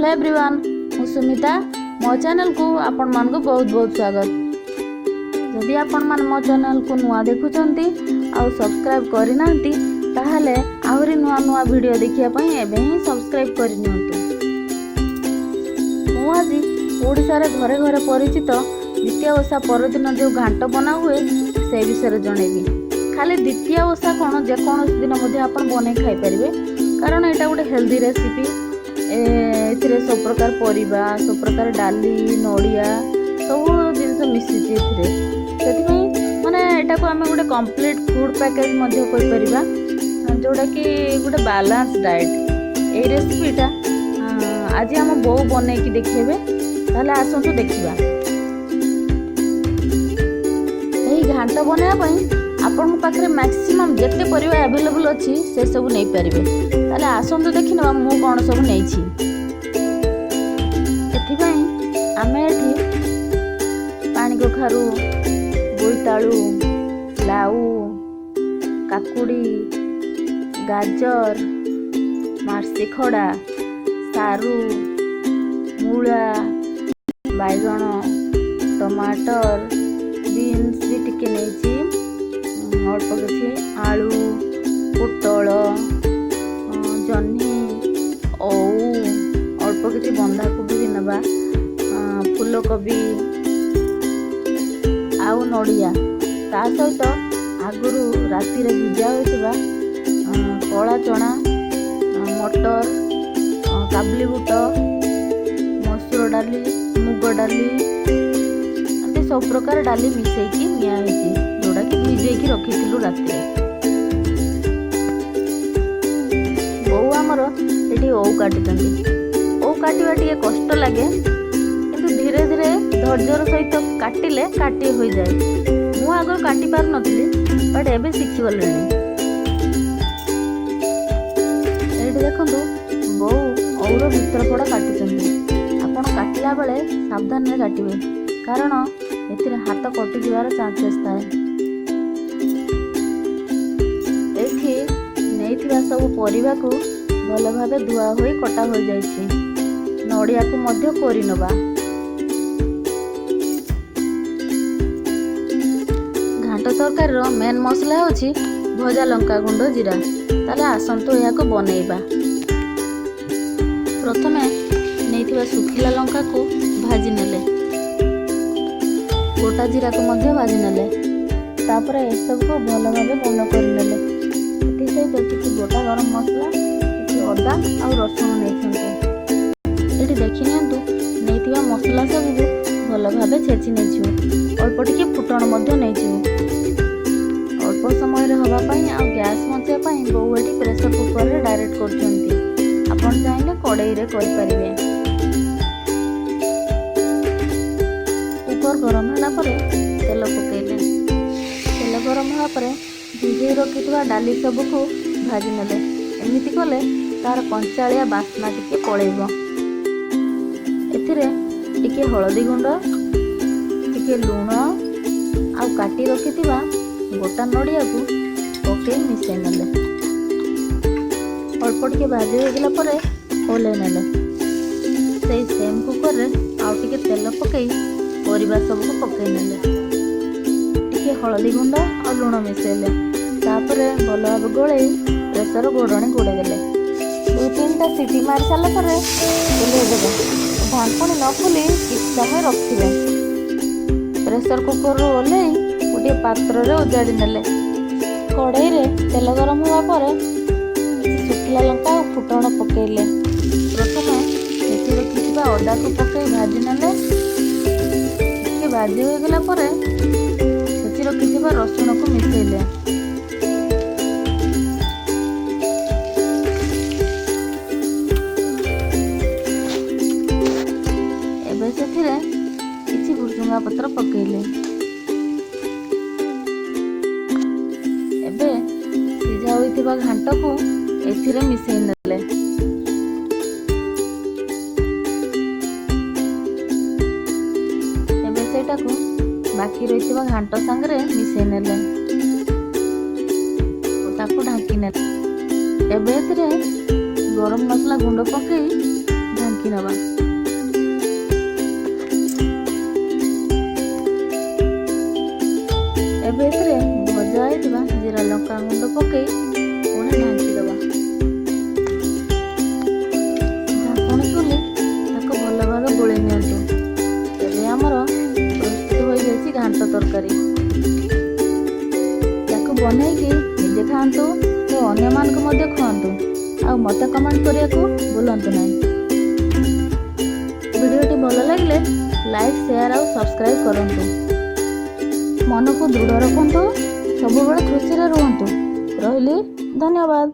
Hello everyone, ମୁଁ ସୁମିତା। ମୋ ଚ୍ୟାନେଲକୁ ଆପଣମାନଙ୍କୁ ବହୁତ ବହୁତ ସ୍ୱାଗତ। ଯଦି ଆପଣମାନେ ମୋ ଚ୍ୟାନେଲକୁ ନୂଆ ଦେଖୁଛନ୍ତି ଆଉ ସବସ୍କ୍ରାଇବ୍ କରିନାହାନ୍ତି, ତାହେଲେ ଆହୁରି ନୂଆ ନୂଆ ଭିଡ଼ିଓ ଦେଖିବା ପାଇଁ ଏବେ ହିଁ ସବସ୍କ୍ରାଇବ୍ କରିନିଅନ୍ତୁ। ମୁଁ ଆଜି ଓଡ଼ିଶାରେ ଘରେ ଘରେ ପରିଚିତ ଦ୍ୱିତୀୟ ଓଷା ପରଦିନ ଯେଉଁ ଘାଣ୍ଟ ବନା ହୁଏ, ସେ ବିଷୟରେ ଜଣେଇବି। ଖାଲି ଦ୍ୱିତୀୟ ଓଷା କ'ଣ, ଯେକୌଣସି ଦିନ ମଧ୍ୟ ଆପଣ ବନେଇ ଖାଇପାରିବେ, କାରଣ ଏଇଟା ଗୋଟେ ହେଲ୍ଦି ରେସିପି। ଏଥିରେ ସବୁ ପ୍ରକାର ପରିବା, ସବୁ ପ୍ରକାର ଡାଲି, ନଡ଼ିଆ, ସବୁ ଜିନିଷ ମିଶିଛି ଏଥିରେ। ସେଥିପାଇଁ ମାନେ ଏଟାକୁ ଆମେ ଗୋଟେ କମ୍ପ୍ଲିଟ୍ ଫୁଡ଼୍ ପ୍ୟାକେଜ୍ ମଧ୍ୟ କହିପାରିବା, ଯେଉଁଟାକି ଗୋଟେ ବାଲାନ୍ସ ଡାଏଟ୍। ଏଇ ରେସିପିଟା ଆଜି ଆମ ବୋଉ ବନେଇକି ଦେଖେଇବେ। ତାହେଲେ ଆସନ୍ତୁ ଦେଖିବା। ଏହି ଘାଣ୍ଟ ବନେଇବା ପାଇଁ ଆପଣଙ୍କ ପାଖରେ ମ୍ୟାକ୍ସିମମ୍ ଯେତେ ପରିବା ଆଭେଲେବୁଲ୍ ଅଛି, ସେସବୁ ନେଇପାରିବେ। ତାହେଲେ ଆସନ୍ତୁ ଦେଖିନେବା ମୁଁ କ'ଣ ସବୁ ନେଇଛି। ଏଥିପାଇଁ ଆମେ ଏଠି ପାଣି କଖାରୁ, ବୋଇତାଳୁ, ଲାଉ, କାକୁଡ଼ି, ଗାଜର, ମାର୍ସି ଖଡ଼ା, ସାରୁ, ମୂଳା, ବାଇଗଣ, ଟମାଟର, ବିନ୍ସ ବି ଟିକେ ନେଇଛି ଅଳ୍ପ କିଛି, ଆଳୁ, ପୋଟଳ, ଜହ୍ନି, ଓଉ, ଅଳ୍ପ କିଛି ବନ୍ଧାକୋବି ବି ନେବା, ଫୁଲକୋବି ଆଉ ନଡ଼ିଆ। ତା ସହିତ ଆଗରୁ ରାତିରେ ଭିଜା ହୋଇଥିବା କଳା ଚଣା, ମଟର, କାବୁଲି ବୁଟ, ମସୁର ଡାଲି, ମୁଗ ଡାଲି, ଏମିତି ସବୁ ପ୍ରକାର ଡାଲି ମିଶେଇକି ନିଆ ହେଇଛି, ଯେଉଁଟାକି ଭିଜେଇକି ରଖିଥିଲୁ ରାତିରେ। ବୋଉ ଆମର ଏଠି ଓଉ କାଟୁଛନ୍ତି। ଓଉ କାଟିବା ଟିକେ କଷ୍ଟ ଲାଗେ, କିନ୍ତୁ ଧୀରେ ଧୀରେ ଧୈର୍ଯ୍ୟର ସହିତ କାଟିଲେ କାଟି ହୋଇଯାଏ। ମୁଁ ଆଗରୁ କାଟି ପାରୁନଥିଲି, ବଟ୍ ଏବେ ଶିଖିଗଲିଣି। ଏଇଠି ଦେଖନ୍ତୁ, ବୋଉ ଓଉର ଭିତର ପଟ କାଟୁଛନ୍ତି। ଆପଣ କାଟିଲା ବେଳେ ସାବଧାନରେ କାଟିବେ, କାରଣ ଏଥିରେ ହାତ କଟିଯିବାର ଚାନ୍ସେସ୍ ଥାଏ। ଏଇଠି ନେଇଥିବା ସବୁ ପରିବାକୁ ଭଲ ଭାବେ ଧୁଆ ହୋଇ କଟା ହୋଇଯାଇଛି। ନଡ଼ିଆକୁ ମଧ୍ୟ କୋରି ନେବା। ଘାଣ୍ଟ ତରକାରୀର ମେନ୍ ମସଲା ହେଉଛି ଭଜା ଲଙ୍କା ଗୁଣ୍ଡ, ଜିରା। ତାହେଲେ ଆସନ୍ତୁ ଏହାକୁ ବନେଇବା। ପ୍ରଥମେ ନେଇଥିବା ଶୁଖିଲା ଲଙ୍କାକୁ ଭାଜି ନେଲେ, ଗୋଟା ଜିରାକୁ ମଧ୍ୟ ଭାଜି ନେଲେ। ତାପରେ ଏସବୁକୁ ଭଲ ଭାବେ ଗୁଣ୍ଡ କରିନେଲେ। ଏଥିସହିତ କିଛି ଗୋଟା ଗରମ ମସଲା, କିଛି ଅଦା ଆଉ ରସୁଣ ନେଇଛନ୍ତି। ଏଠି ଦେଖି ନିଅନ୍ତୁ, ନେଇଥିବା ମସଲା ସବୁକୁ ଭଲ ଭାବେ ଛେଚି ନେଇଛୁ। ଅଳ୍ପ ଟିକେ ଫୁଟଣ ମଧ୍ୟ ନେଇଛୁ। ଅଳ୍ପ ସମୟରେ ହେବା ପାଇଁ ଆଉ ଗ୍ୟାସ୍ ବଞ୍ଚାଇବା ପାଇଁ ବୋଉ ଏଠି ପ୍ରେସର କୁକରରେ ଡାଇରେକ୍ଟ କରୁଛନ୍ତି। ଆପଣ ଚାହିଁଲେ କଡ଼େଇରେ କରିପାରିବେ। କୁକର ଗରମ ହେଲା ପରେ ତେଲ ପକାଇଲେ। ତେଲ ଗରମ ହେବା ପରେ ଭିଜେଇ ରଖିଥିବା ଡାଲି ସବୁକୁ ଭାଜି ନେଲେ। ଏମିତି କଲେ ତାର କଞ୍ଚାଳିଆ ବାସ୍ନା ଟିକେ ପଳେଇବ। ଏଥିରେ ଟିକେ ହଳଦୀ ଗୁଣ୍ଡ, ଟିକେ ଲୁଣ ଆଉ କାଟି ରଖିଥିବା ଗୋଟା ନଡ଼ିଆକୁ ପକେଇ ମିଶାଇ ନେଲେ। ଅଳ୍ପ ଟିକେ ଭାଜି ହୋଇଗଲା ପରେ ଓହ୍ଲେଇ ନେଲେ। ସେଇ ସେମ୍ କୁକରରେ ଆଉ ଟିକେ ତେଲ ପକେଇ ପରିବା ସବୁକୁ ପକେଇ ନେଲେ। ଟିକେ ହଳଦୀ ଗୁଣ୍ଡ ଆଉ ଲୁଣ ମିଶାଇଲେ। ତାପରେ ଭଲ ଭାବେ ଗୋଳେଇ ପ୍ରେସର ଘୋଡ଼ଣୀ ଘୋଡ଼େଇ ଦେଲେ। ଦୁଇ ତିନିଟା ସିଟି ମାରି ସାରିଲା ପରେ ଓହ୍ଲେଇ ଦେବେ। ଢାଙ୍କୁଣୀ ନ ଖୋଲି କିଛି ସମୟ ରଖିବେ। ପ୍ରେସର କୁକରରୁ ଓହ୍ଲେଇ ଗୋଟିଏ ପାତ୍ରରେ ଓଜାଡ଼ି ନେଲେ। କଡ଼େଇରେ ତେଲ ଗରମ ହେବା ପରେ କିଛି ଶୁଖିଲା ଲଙ୍କା ଆଉ ଫୁଟଣ ପକେଇଲେ। ପ୍ରଥମେ ଛେଚି ରଖିଥିବା ଅଦାକୁ ପକେଇ ଭାଜି ନେଲେ। ଟିକେ ଭାଜି ହୋଇଗଲା ପରେ ଛେଚି ରଖିଥିବା ରସୁଣକୁ ମିଶାଇଲେ। ଏବେ ସେଥିରେ କିଛି ଭୃସୁଙ୍ଗା ପତ୍ର ପକେଇଲେ। ଏବେ ସିଝା ହୋଇଥିବା ଘାଣ୍ଟକୁ ଏଥିରେ ମିଶାଇ ନେଲେ। ଏବେ ସେଇଟାକୁ ବାକି ରହିଥିବା ଘାଣ୍ଟ ସାଙ୍ଗରେ ମିଶାଇ ନେଲେ ଓ ତାକୁ ଢାଙ୍କି ନେଲେ। ଏବେ ଏଥିରେ ଗରମ ମସଲା ଗୁଣ୍ଡ ପକେଇ ଢାଙ୍କି ଦେଖିନେବା। ଏବେ ଏଥିରେ ଭଜା ହେଇଥିବା ଜିରା ଲଙ୍କା ଗୁଣ୍ଡ ପକାଇ ପୁଣି ଢାଙ୍କିଦେବା। ଢାଙ୍କୁଣୀ ଖୋଲି ତାକୁ ଭଲ ଭାବେ ଗୋଳେଇ ନିଅନ୍ତୁ। ଏବେ ଆମର ପ୍ରସ୍ତୁତ ହୋଇଯାଇଛି ଘାଣ୍ଟ ତରକାରୀ। ତାକୁ ବନେଇକି ନିଜେ ଖାଆନ୍ତୁ ଓ ଅନ୍ୟମାନଙ୍କୁ ମଧ୍ୟ ଖୁଆନ୍ତୁ, ଆଉ ମୋତେ କମେଣ୍ଟ କରିବାକୁ ଭୁଲନ୍ତୁ ନାହିଁ। ଭିଡ଼ିଓଟି ଭଲ ଲାଗିଲେ ଲାଇକ୍, ସେୟାର ଆଉ ସବସ୍କ୍ରାଇବ୍ କରନ୍ତୁ। ମନକୁ ଦୃଢ଼ ରଖନ୍ତୁ, ସବୁବେଳେ ଖୁସିରେ ରୁହନ୍ତୁ। ରହିଲି, ଧନ୍ୟବାଦ।